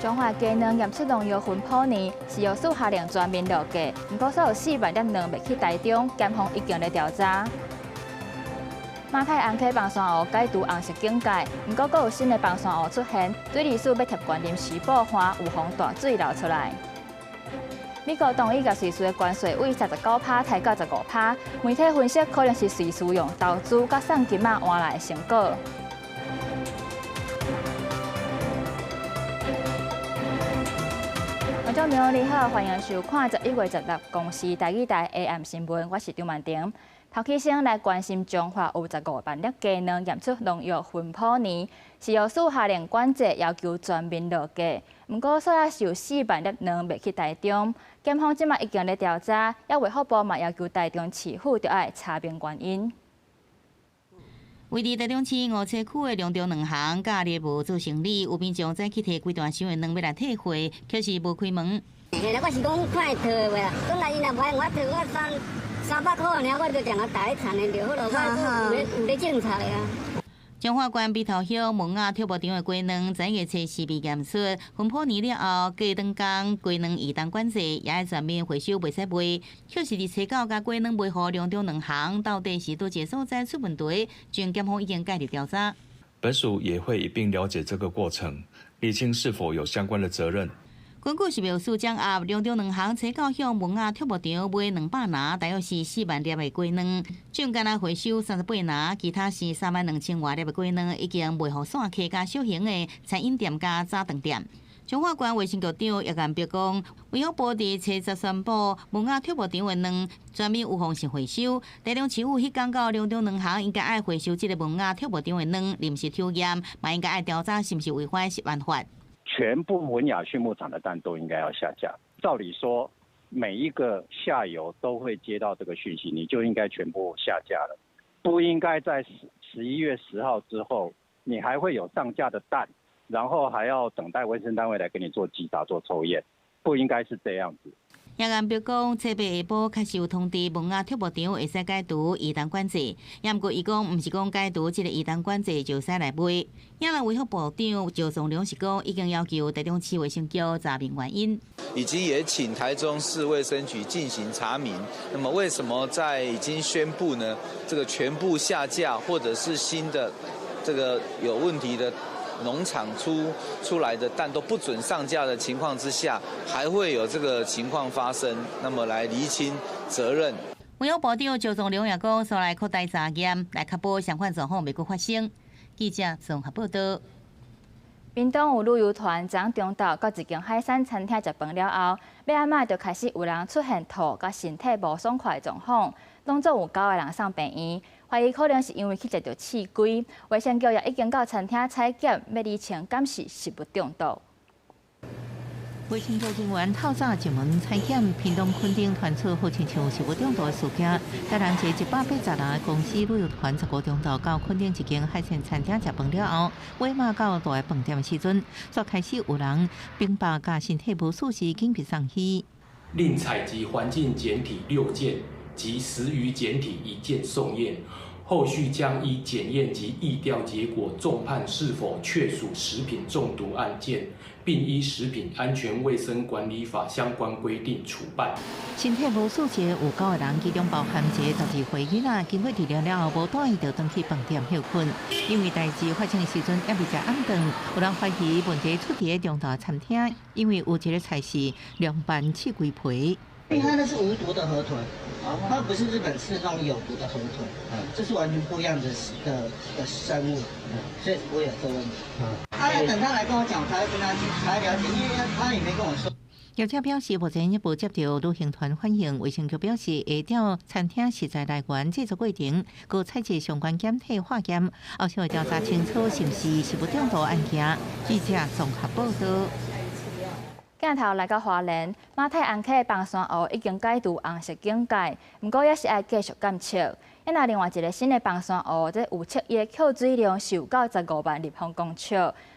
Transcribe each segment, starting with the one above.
彰化雞卵驗出農藥薰普奶，食藥署下令全面落架，毋過煞有4萬粒卵賣去台中，檢方已經咧調查。馬太紅溪崩山湖解除紅色警戒，毋過閣有新的崩山湖出現，水利署欲貼懸臨時布岸，有予大水流出來。美國同意共瑞士的關稅為39趴提到15趴，媒體分析可能是瑞士用投資佮送金仔換來的成果。觀眾朋友你好，歡迎收看11月16公視台語台 AM 新聞，我是張曼婷。頭起先來關心彰化有15萬粒雞卵驗出農藥薰普奶，食藥署下令管制，要求全面落架。毋過，煞猶是有4萬粒卵賣去台中，檢方這馬已經咧調查，抑衛福部嘛要求台中市府著愛查明原因。位佇台中市梧棲區的龍中卵行，假日無做生理，有民眾早去提幾大箱的卵欲來退貨，卻是無開門。嘿啦，我是講看會退的話啦，講來伊若無愛我退，我三百箍爾，我就將佢帶去田的就好咯，我有咧政策的啊。彰化縣埤頭鄉文雅畜牧場的雞卵，昨月初四被驗出薰普奶了後，過兩工雞卵移動管制，也愛全面回收，袂使賣。卻是佇初九共雞卵賣予龍中卵行，到底是佗一個所在出問題？前檢方已經介入調查。本署也會一併了解這個過程，釐清是否有相關的責任。根據食藥署掌握，龍中卵行初九向文雅畜牧場買200籃，大約是4萬粒的雞卵，總共回收38籃，其他是3萬2千外粒的雞卵已經賣予散客佮小型的餐飲店佮早頓店。彰化縣衛生局長葉彦伯講，衛福部佇初十宣布文雅畜牧場的卵全面預防性回收。台中市府彼工到龍中卵行應該愛回收這个文雅畜牧場的卵，臨時抽驗，嘛應該愛調查是毋是違反食安法。全部文雅畜牧場的蛋都應該要下架。照理說，每一個下游都會接到這個訊息，你就應該全部下架了，不應該在11月10號之後，你還會有上架的蛋，然後還要等待衛生單位來給你做稽查、做抽驗，不應該是這樣子。葉彦伯講，初八下晡確實有通知文雅畜牧場會使解除移動管制，也毋過伊講，毋是講解除這个移動管制就使來賣。也若衛福部長趙宗龍是講，已經要求台中市衛生局查明原因，以及也請台中市衛生局進行查明。那麼為什麼在已經宣布呢？這個全部下架，或者是新的這個有問題的農場出來的蛋都不准上架的情況之下，還會有這個情況發生？那麼來釐清責任。衛福部長趙宗龍也講，煞來擴大查驗，來確保相款狀況袂閣發生。記者綜合報道。屏東有旅遊團昨中晝到一間海產餐廳食飯了後，欲暗仔就開始有人出現吐佮身體無爽快的狀況，攏總有九個人送病院，懷疑可能是因為去食著刺蝟。衛生局也已經到餐廳採檢，欲釐清敢是食物中毒。衛生局人員透早上門採檢，屏東墾丁傳出好親像食物中毒的事件。台南一個180人的公司旅遊團15中晝到墾丁一間海鮮餐廳食飯了後，尾仔到大飯店的時陣，煞開始有人冰飽佮身體無舒適，緊急送醫。另採集環境檢體6件及食魚檢體1件送驗，後續將依檢驗及疫調結果，綜判是否確屬食品中毒案件，並依食品安全衛生管理法相關規定處辦。身體無舒適有九個人，其中包含一個12歲囡仔，經過治療了後，無帶伊就轉去飯店歇睏。因為代誌發生的時陣猶未食暗頓，有人懷疑問題出佇中晝餐廳，因為有一个菜是涼拌刺蝟皮。因為它那是無毒的河豚，它不是日本吃那種有毒的河豚，這是完全不一樣的生物，所以不會有這個問題。他要等他來跟我講，我才會跟他講，才會了解，因為他也沒跟我說。業者表示，目前猶無接著旅行團反映，衛生局表示會照餐廳食材來源製作過程，閣採集相關檢體化驗，後續會調查清楚是毋是食物中毒案件。記者綜合報道。鏡頭來到花蓮，馬太紅溪崩山湖已經解除紅色警戒，毋過猶是愛繼續監測。若另外一个新的崩山湖，這有測伊的抾水量是有到15萬立方公尺，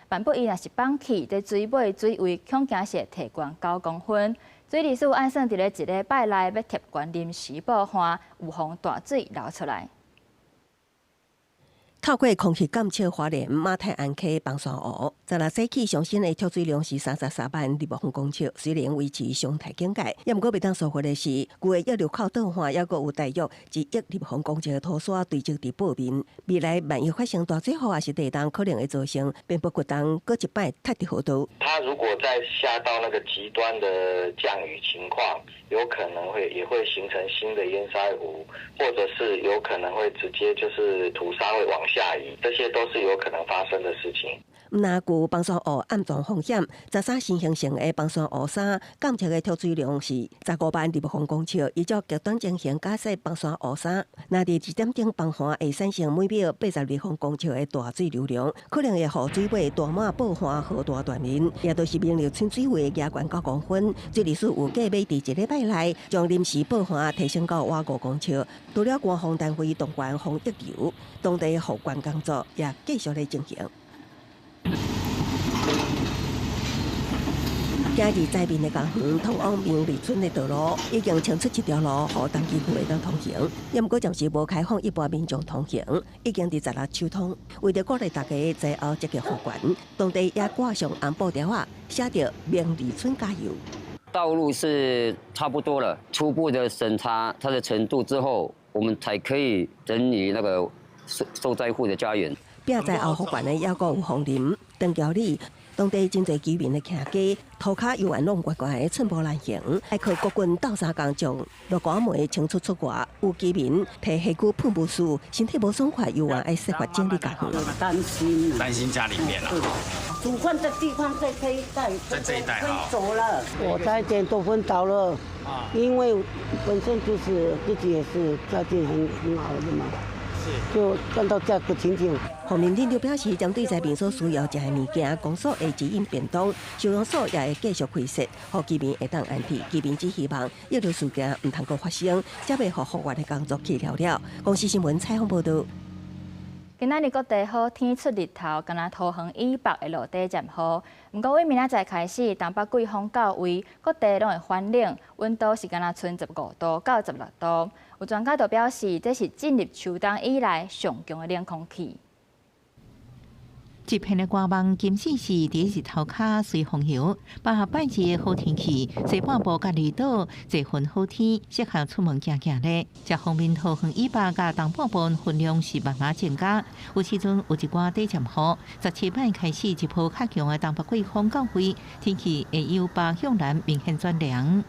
萬不伊若是放棄，這水尾水位恐驚是會提懸9公分。水利署按算佇咧一禮拜內欲貼懸臨時布岸，預防大水流出來。透過空氣監測花蓮馬太鞍溪崩山湖，十六早起上新的蓄水量是33萬立方公尺，雖然維持常態警戒，也毋過袂當疏忽的是，舊的溢流口倒旱，猶閣有大約1億立方公尺的土沙堆積佇坡面。未來萬一發生大水雨抑是地動，可能會造成邊坡決動，閣一擺塌佇河道。它如果再下到那個極端的降雨情況，有可能會也會形成新的堰塞湖，或者是有可能會直接就是土沙會往下移，這些都是有可能發生的事情。毋但舊崩山湖暗藏風險，十三新形成的崩山湖三監測的蓄水量是15萬立方公尺，依照極端情形假設崩山湖三，若佇一點鐘崩岸會產生每秒80立方公尺的大水流量，可能會予水尾大滿爆旱河道斷面，也就是明利村水位加懸9公分。水利署有計欲佇一禮拜內將臨時爆旱提升到倚5公尺。除了官方單位動員防溢流，當地復原工作也繼續咧進行。今日災民的公園通往明利村的道路已經清出一條路，予重機具會當通行。也毋過暫時無開放一般民眾通行，已經佇十六疏通。為著鼓勵大家災後積極復原，當地也掛上紅布條仔，寫著明利村加油。道路是差不多了，初步的審查它的程度之後，我們才可以整理那個受災戶的家園。拼災後復原的猶閣有楓林、長橋里，當地真濟居民的徛家，塗跤猶原攏懸懸的寸步難行，愛靠國軍鬥相共將落瓜梅清出出外。有居民提下區噴霧術，身體無爽快，猶原愛設法整理家園。擔心，擔心家裡面啊。煮飯的地方在這一帶，在這一帶哈。走了，我差一點都昏倒了。因為本身就是自己也是家境很好的嘛。就看到這個情景。洪明鎮就表示，針對災民所需要食的物件，公所會指引便當，收容所也會繼續開設，予居民會當安置。居民只希望溢流事件毋通閣發生，才袂予復原的工作去了了。公視新聞採訪報導。今仔日各地好天出日頭，敢若桃園以北會落短暫雨。毋過，對明仔載開始，東北季風到位，各地攏會反冷，溫度是敢若賰15度到16度。有專家就表示，這是進入秋冬以來上強的冷空氣。一片的寒夢，金絲是佇日頭跤隨風遊。拜拜日的好天氣，西半部佮離島濟雲好天，適合出門行行咧。這方面桃園以北佮東半部雲量是慢慢增加，有時陣有一寡短暫雨。17擺開始一波較強的東北季風到位，天氣會由北向南明顯轉涼。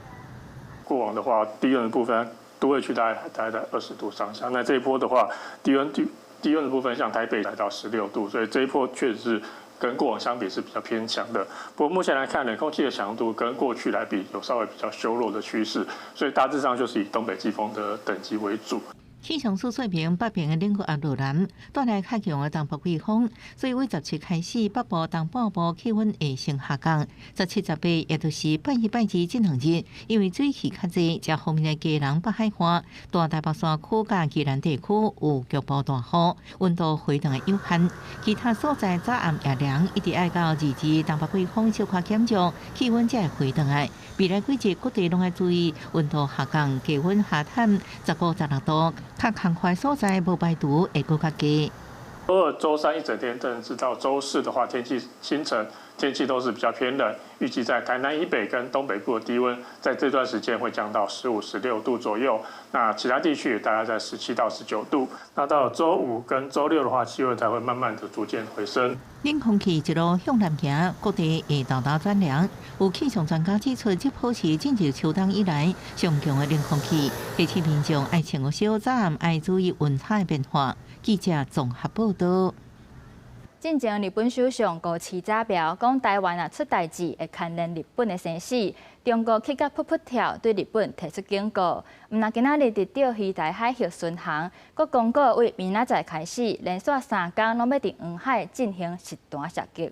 過往的話，低溫的部分都會區大概在20度上下。那這一波的話，低溫的部分，像台北來到16度，所以這一波確實是跟過往相比是比較偏強的。不過目前來看，冷空氣的強度跟過去來比有稍微比較削弱的趨勢，所以大致上就是以東北季風的等級為主。氣象署說明，北邊的冷氣壓落南，帶來較強的東北季風，所以對十七開始，北部、東半部氣溫會先下降。17、18，也就是拜一、拜二這兩日，因為水汽較濟，這方面的基隆北海岸、大台北山區佮宜蘭地區有局部大雨，溫度回轉的有限。其他所在早暗也涼，一直愛到22東北季風小可減弱，氣溫才會回轉來。未來幾日各地攏愛注意溫度下降，低溫下探15、16度。較空曠所在無排除會閣較低。周二、周三一整天，甚至到周四的話，天氣清晨天氣都是比較偏冷。預計在台南以北跟東北部的低溫，在這段時間會降到15、16度左右。那其他地區大概在17到19度。那到周五跟周六的話，氣溫才會慢慢的逐漸回升。冷空氣一路向南行，各地會沓沓轉涼。有氣象專家指出，這波是進入秋冬以來上強的冷空氣，提醒民眾愛穿少，早暗愛注意溫差的變化。記者綜合報道。進前日本首相高市早苗講，台灣若出代誌會牽連日本的生死，中國氣甲噗噗跳，對日本提出警告。毋但今仔日佇釣魚台海域巡航，閣公告對明仔載開始，連續3工攏欲佇黃海進行實彈射擊。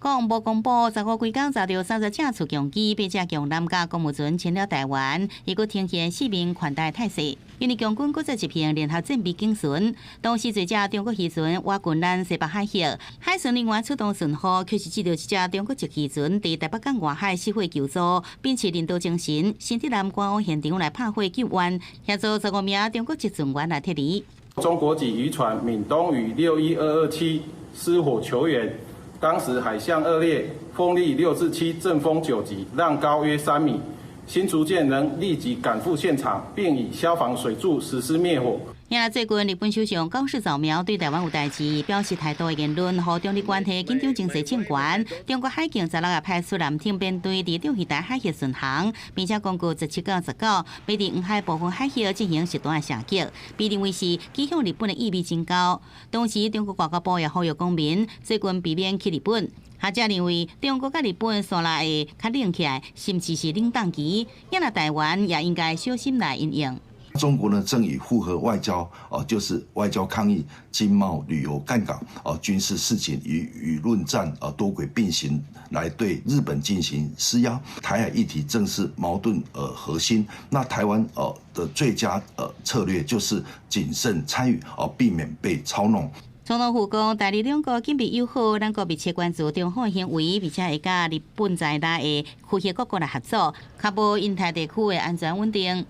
國防部公布，十五規工查著30架次共機、八架共艦佮公務船侵了台灣，抑閣呈現四面環台態勢。因為共軍閣再執行聯合戰備警巡，同時濟隻中國漁船倚近咱西北海域，海巡人員出動巡護，卻是接著一隻中國籍漁船佇台北港外海失火求助，秉持人道精神，新竹南趕往現場來拍火救援，協助15名中國籍船員來撤離。中國籍漁船閩東嶼61227失火求援，當時海象惡劣，風力6至7，陣風9級，浪高約3米。新竹艦能立即趕赴現場，並以消防水柱實施滅火。呀，最近日本首相高市早苗對台灣有代誌表示態度的言論，予中日關係緊張情勢升懸。中國海警十六日派出艦艇編隊佇釣魚台海域巡航，並且公告17到19，欲佇黃海部分海域進行實彈射擊，被認為是指向日本的意味真高。同時，中國外交部也呼籲公民最近避免去日本。學者認為，中國佮日本紲來會較冷起來，甚至是冷凍期，因為台灣也應該小心來因應。中國呢正以複合外交，哦，就是外交抗議、經貿、旅遊、槓桿，哦，軍事示警與輿論戰，啊，多軌並行來對日本進行施壓。台海議題正是矛盾核心。那台灣的最佳策略就是謹慎參與，哦，避免被操弄。總統府講，台日兩國緊密友好，兩國密切關注中方行為，並且會佮日本在內的區域各國來合作，確保印太地區的安全穩定。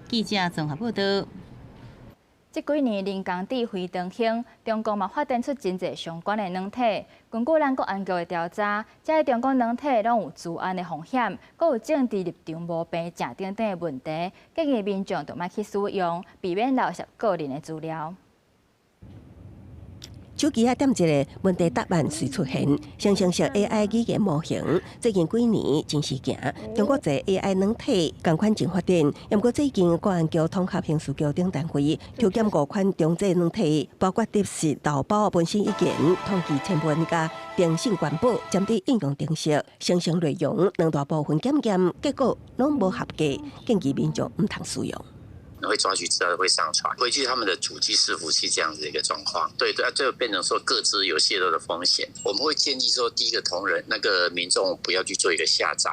記者綜合報道。這幾年人工智慧當興，中國嘛發展出真濟相關的軟體。根據咱國安局的調查，這个中國軟體攏有資安的風險，閣有政治立場無平正等等的問題，建議民眾著莫去使用，避免漏洩個人的資料。手機仔點一个問題答案隨出現，生成式 AI 語言模型最近幾年真時行。中國這 AI 軟體仝款真發展，毋過最近國安局統合刑事局等單位抽檢五款中製軟體，包括 DeepSeek、豆包、文心一言、統計千問佮電信關寶，針對應用程式生成內容兩大部分檢驗，結果攏無合格，建議民眾毋通使用。會抓取資料會上傳回去他們的主機伺服器這樣子一個狀況，對對，最後變成說個資有洩露的風險。我們會建議說，第一個同仁那個民眾不要去做一個下載，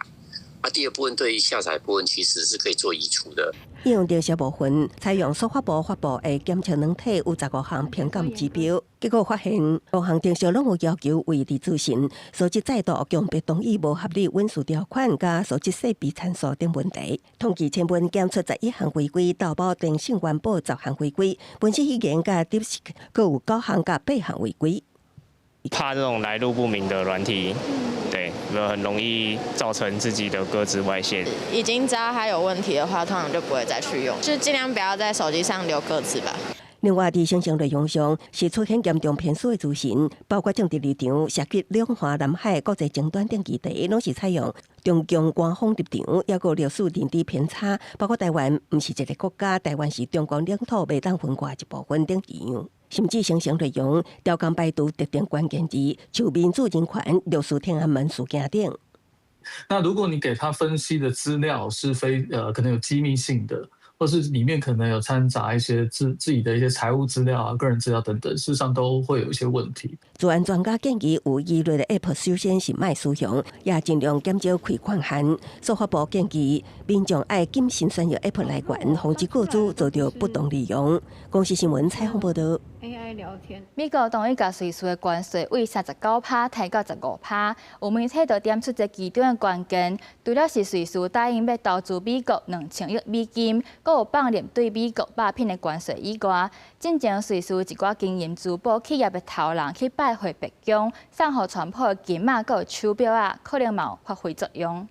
啊，第二部分對於下載部分其實是可以做移除的。應用程式部分採用司法部發布的檢測軟體有15項評鑑指標，結果發現五項程式攏有要求位置資訊，所以再度強迫同意無合理隱私條款佮數據設備參數等問題。統計千問檢出11項違規，豆包電信元寶10項違規，文心一言佮 DeepSeek 閣有9項佮8項違規。怕這種來路不明的軟體，對，很容易造成自己的個資外洩。已經知道它有問題的話，通常就不會再去用，就盡量不要在手機上留個資吧。另外，佇生成內容上是出現嚴重偏私的資訊，包括政治立場、涉及兩岸、南海、國際爭端等議題，攏是採用中共官方立場，抑閣歷史認知偏差，包括台灣毋是一個國家，台灣是中國領土袂當分割一部分等字樣。甚至生成內容，調工排除特定關鍵字，像民主人權、六四天安門事件等。那如果你給他分析的資料是非可能有機密性的，或是裡面可能有摻雜一些自己的一些財務資料啊、個人資料等等，事實上都會有一些問題。資安專家建議，有疑慮的 App 首先是莫使用，也盡量減少開權限。司法部建議民眾愛謹慎選用 App 來源，防止個資遭著不當利用。公視新聞採訪報導。 AI 聊天。美國同意共瑞士的關稅為39趴提到15趴，有媒體就點出這其中的關鍵，除了是瑞士答應欲投資美國2000億美金，閣有放任對美國肉品的關稅以外，進前瑞士一寡經營珠寶企業的頭人去拜會白宮，送予川普的金仔閣有手錶仔，可能嘛有發揮作用。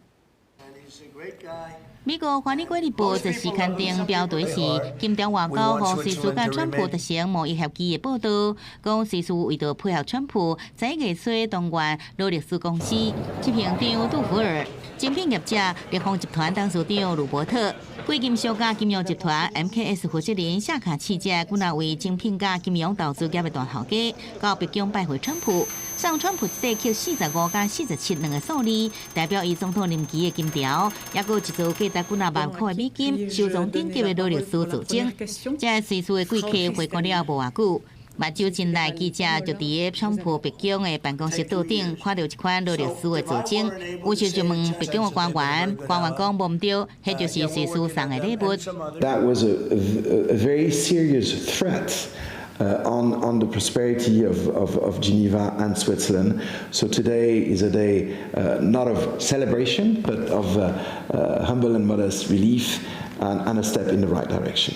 美國《華爾街日報》這時刊登標題是金條外交予瑞士佮川普達成貿易協議的報導，講瑞士為著配合川普，11月初動員勞力士公司執行長杜福爾、精品業者立方集團董事長魯伯特、貴金屬佮金融集團 MKS 負責人謝卡契這幾若位精品佮金融投資業的大頭家，到白宮拜會川普，送川普一塊45佮47兩個數字，代表伊總統任期的金條，抑閣有一組價值幾若萬塊的美金，收藏頂級的勞力士造鐘。這瑞士的貴客回國了無偌久，目睭真利記者就佇个川普白宮的辦公室桌頂看著一款勞力士的造鐘，於是就問白宮的官員，官員講無毋對，彼就是瑞士送的禮物。 That was a very serious threat on the prosperity of Geneva and Switzerland. So today is a day not of celebration, but of humble and modest relief and a step in the right direction.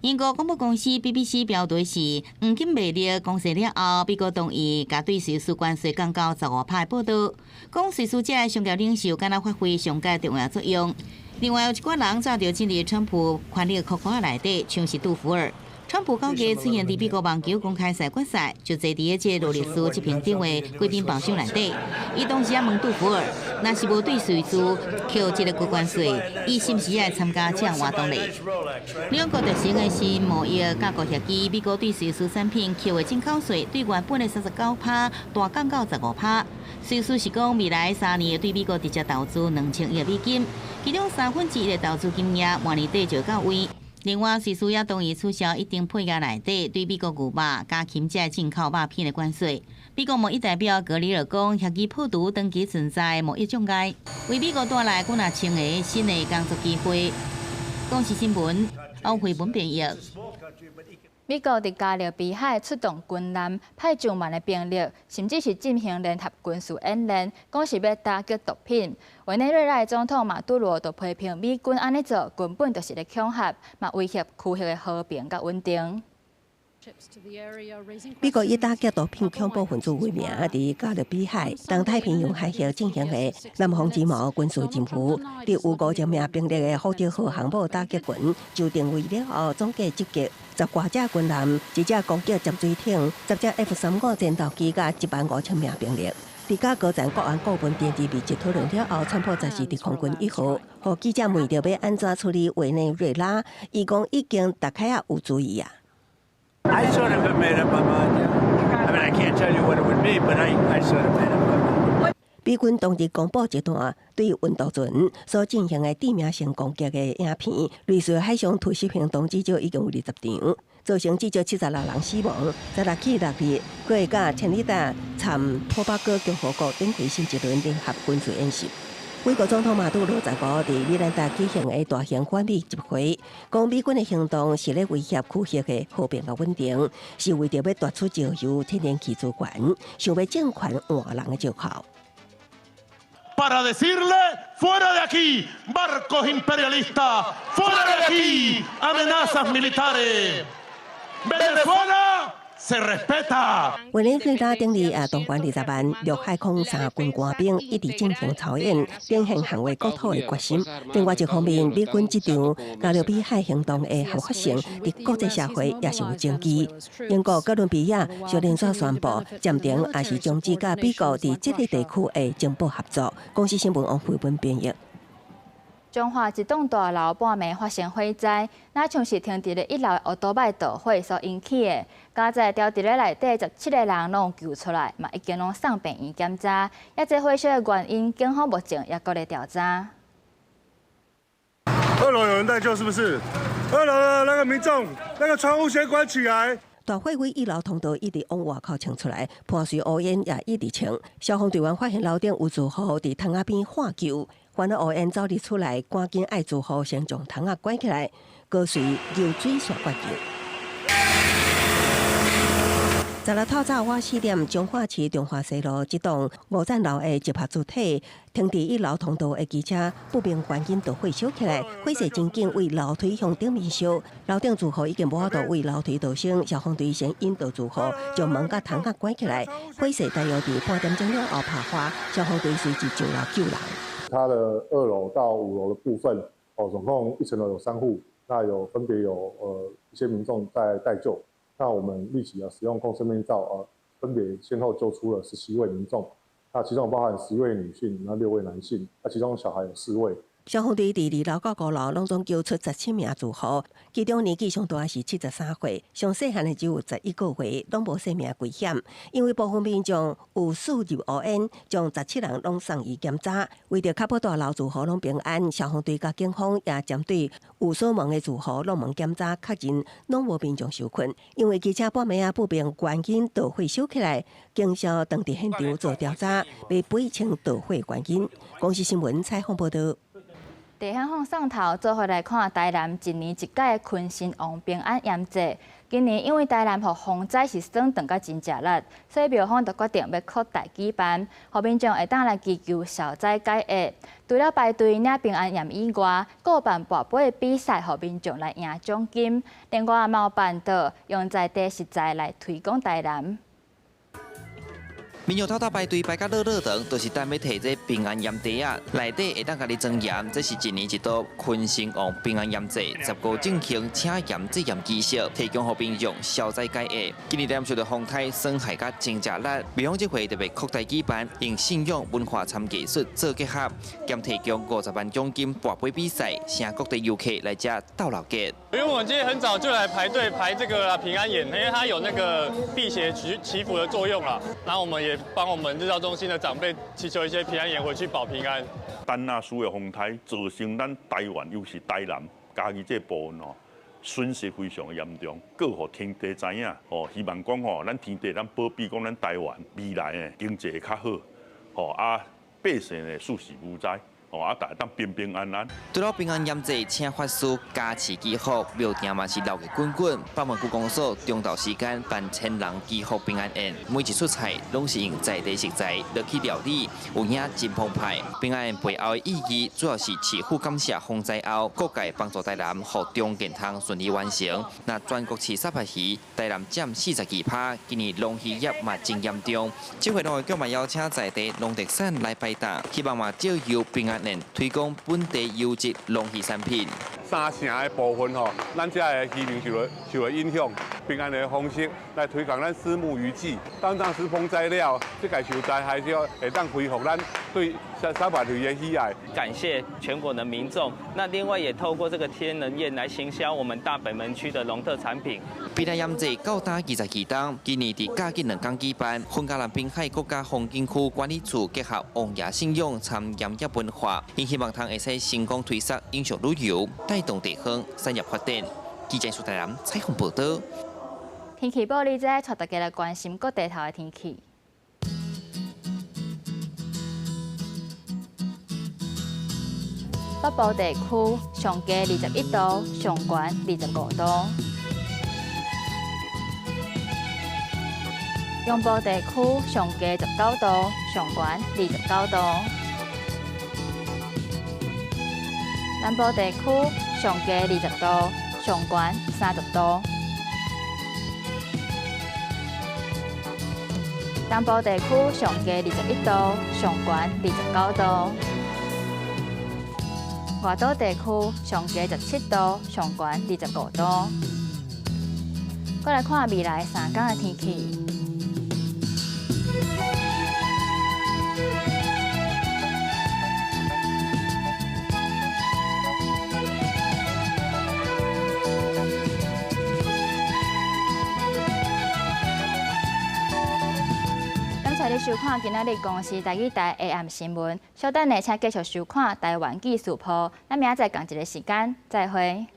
英國廣播公司 BBC 標題是黃金賣力公示了後，美國同意共對瑞士關稅降到15%報道，講瑞士這个商業領袖敢若發揮上蓋重要作用。另外有一寡人早就進入川普權力框架內底，像是杜福爾。川普九月出現佇美國網球公開賽決賽，就坐佇這個勞力士執行長的貴賓包廂內底。伊當時也問杜福爾，若是無對瑞士扣這个高關稅，伊是毋是愛參加這項活動咧？兩國達成的是貿易價格協議，美國對瑞士產品扣的進口稅對原本的39%大降到15%。瑞士是講未來3年對美國直接投資2000億美金，其中1/3的投資金額明年底就到位。另外，瑞士也同意取消一定配額內底對美國牛肉、家禽這進口肉品的關稅。美國貿易代表格里爾講，協議破除長期存在貿易障礙，為美國帶來幾若千个新的工作機會。公視新聞，歐惠文編譯。美國佇加勒比海出動軍艦，派上萬的兵力，甚至是進行聯合軍事演練，講是欲打擊毒品。委內瑞拉的總統馬杜羅就批評美軍按呢做，根本就是咧恐嚇，嘛威脅區域的和平佮穩定。美國以打擊毒品恐怖分子為名，佇加勒比海、東太平洋海域進行的南方之矛軍事任務，佇有5000名兵力的福德號航母打擊群就定位了後，總計集結10外隻軍艦、一隻攻擊潛水艇、10隻 F-35戰鬥機佮1.5萬名兵力。佇佮高層國安顧問電視密集討論了後，川普昨時佇空軍一號，予記者問著欲按怎處理委內瑞拉，伊講已經大概仔有主意啊。 I sort of have made up my mind. Yeah. I mean, I can't tell you what it would be, but I sort of made up my mind. 美軍當日公布一段對運毒船所進行的致命性攻擊的影片，類似海上突襲行動至少已經有20場，造成至少76人死亡。16去6日，閣會佮千里達參托巴哥共和國展開新一輪聯合軍事演習。美國總統馬杜羅15佇米蘭達舉行的大型反美集會，講美軍的行動是咧威脅區域的和平佮穩定，是為著欲奪取石油、天然氣資源，想欲政權換人的藉口。 Para decirle fuera de aquí, barcos imperialistas, fuera de aquí, amenazas militares. Venezuela se respeta。委內瑞拉頂日也動員20萬陸海空三軍官兵一直進行操演，展現捍衛國土的決心。另外一方面，美軍這場加勒比海行動的合法性，佇國際社會也是有爭議。英國哥倫比亞小連續宣布暫停，抑是終止佮美國佇這个地區的情報合作。公視新聞王慧文編譯。彰化一棟大樓半暝發生火災，若像是停佇咧一樓的歐多拜著火所引起的。佳哉牢佇咧內底17個人攏救出來，嘛已經攏送病院檢查。抑這火燒的原因，警方目前也閣咧調查。二樓有人在救，是不是？二樓的那個民眾，那個窗戶先關起來。大火對一樓通道一直往外口衝出來，伴隨烏煙也一直衝。消防隊員發現樓頂有住戶佇窗仔邊喊救，煩惱烏煙走入厝內，趕緊愛住戶先將窗仔關起來，閣隨游水線灌救。16透早晚4點，彰化市中華西路這棟五層樓的集合主體停佇一樓通道的機車不明原因著火燒起來，火勢真緊，對樓梯向頂面燒，樓頂住戶已經無法度對樓梯逃生，消防隊先引導住戶將門佮窗仔關起來，火勢大約佇半點鐘了後拍化，消防隊隨即上樓救人。它的2樓到5樓的部分，哦，總共一層樓有3戶，那有分別有一些民眾在待救。那我們立即啊使用共生面罩啊，分別先後救出了17位民眾，那其中包含11位女性，那6位男性，那其中小孩有4位。消防隊佇2樓到5樓攏總救出17名住戶，其中年紀上大是73歲，上細漢的只有11個月，攏無生命危險。因為部分民眾有輸入烏煙，將17人攏送醫檢查。為著確保大樓住戶攏平安，消防隊佮警方也針對有鎖門的住戶攏門檢查，確認攏無民眾受困。因為機車半暝仔不明原因著火燒起來，警消當佇現場做調查，欲厘清著火原因。公視新聞採訪報道。地方放送头，做伙來看台南一年一屆的坤神王平安鹽祭。今年因為台南予風災是損斷甲真食力，所以廟方就決定欲擴大舉辦，予民眾會當來祈求消災解厄。除了排隊領平安鹽以外，閣有辦跋杯的比賽，予民眾來贏獎金。另外嘛有辦桌用在地食材來推廣台南。民眾透早排隊排甲落落長，就是等欲提這平安鹽袋仔，內底會當共你裝鹽。這是一年一度坤神王平安鹽祭，十五進行請鹽祭鹽儀式，提供予民眾消災解厄。今年台南受到風颱損害甲真食力，廟方這回特別擴大舉辦，用信仰文化參藝術做結合，兼提供50萬獎金跋杯比賽，請各地遊客來遮鬥鬧熱。因為我們今天很早就來排隊排這個平安鹽，因為它有那個辟邪祈祈福的作用啦。然後我們也幫我們日照中心的長輩祈求一些平安鹽回去保平安。陳若思的風颱造成咱台灣，尤其是台南、嘉義這部分哦，損失非常的嚴重。閣予天地知影哦，希望講吼，咱天地咱保庇講咱台灣未來的經濟會較好，吼啊，百姓呢四時無災。哦，啊，大家當平平安安。除了平安鹽祭，請法師加持祈福，廟埕嘛是鬧熱滾滾。北門區公所中晝時間辦千人祈福平安宴，每一出菜攏是用在地食材落去料理，有影真澎湃。平安宴背後的意義，主要是祈福感謝風災後各界幫助台南，予重建通順利完成。那全國飼沙白魚，台南佔42%，今年龍魚業嘛真嚴重。這回農業局嘛邀請在地農特產來擺檔，希望嘛藉由平安推廣本地優質農漁產品。三成的部分吼，咱遮的漁民受到影響，平安的方式來推廣咱虱目魚季。當當時風災了，這個受災害之後，會當恢復咱對沙白魚的喜愛。感謝全國的民眾，那另外也透過這個天人宴來行銷我們大北門區的農特產品。平安鹽祭到今22冬，今年佇嘉義兩工舉辦，分嘉南濱海國家風景區管理處結合王爺信仰參鹽業文化，𪜶希望通會使成功推捒影像旅遊，帶動地方產業發展。記者蘇台南採訪報導。天氣報你知，帶大家來關心各地頭的天氣。北部地區上低21度，上懸25度。中部地區上低19度，上懸29度。南部地區上低20度，上懸30度。東部地區上低21度，上懸29度。外島地區上低17度，上懸25度。過來看未來3天的天氣。感謝你收看今仔日公視台語台下暗新聞。稍等下，請繼續收看台灣記事簿。咱明仔載仝一个時間，再會。